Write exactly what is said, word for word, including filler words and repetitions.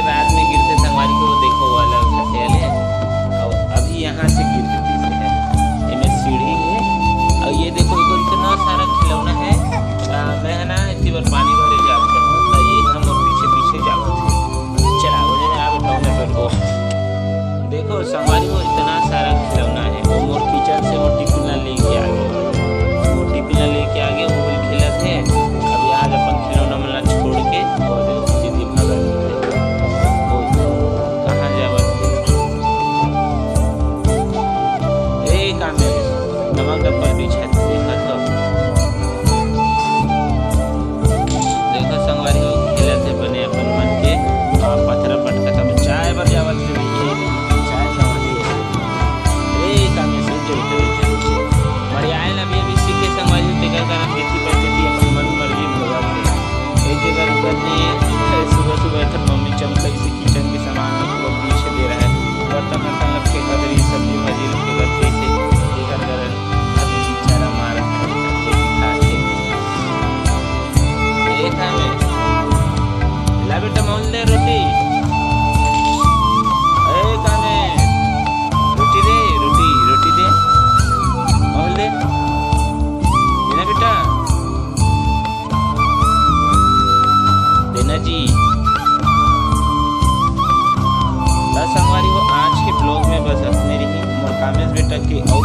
रात में गिरथे संगवारी हो, देखो वाला खसेल है। अउ अभी यहाँ से गिर चुकी से है। एमे सीढ़ी है। अउ ये देखो, एकर इतना सारा खिलौना है। आ, मैं है ना, इतनी बार पानी भरे जात रहूँ, तो ये हम और पीछे पीछे जावत है। चला, बोले मैं आ बैठा हूँ, मैं बैठो। देखो संगवारी हो, इतना सारा खिलौना है। वो मोर किचन से वो टिफिन ला लेके आ गए, वो टिफिन ला लेके आ गए, वो खेलत है। अभी आज अपन खिलौना मन ला छोड़ के वो देखो, दीदी भागत है। वो कहाँ जावत है? ए कामे, नमक डब्बा बिछा दे, देखा तो। देखो संगवारी हो, खेलत है बने अपन मन के, आ, पथरा पटका सब चाय बर जावत है, भैया, चाय खावत है। ए, कामे से जो इधर, इधर, इधर। मरियाए ला भी अभी सीखे संगवारी हो, तेकर कारण खेती पर खेती अपन मन मर्जी भगत है। एक जगह रुकत नहीं है, सुबह सुबह एकर मम्मी चमकई से किचन के सामान ला पूरा पीछे दे रहा है, बर्तन वर्तन ला फेंकत रही, सब्जी भाजी ला फेंकत रही से, तेकर कारण अभी बेचारा मारत है, रोटी खात है। ए कामे, ला बेटा, मोल दे रोटी। ए कामे, रोटी दे, रोटी, रोटी दे, मोल दे। देना बेटा, देना जी। बस संगवारी हो, आज के vlog में बस अतने रही। मोर कामेश बेटा के अउ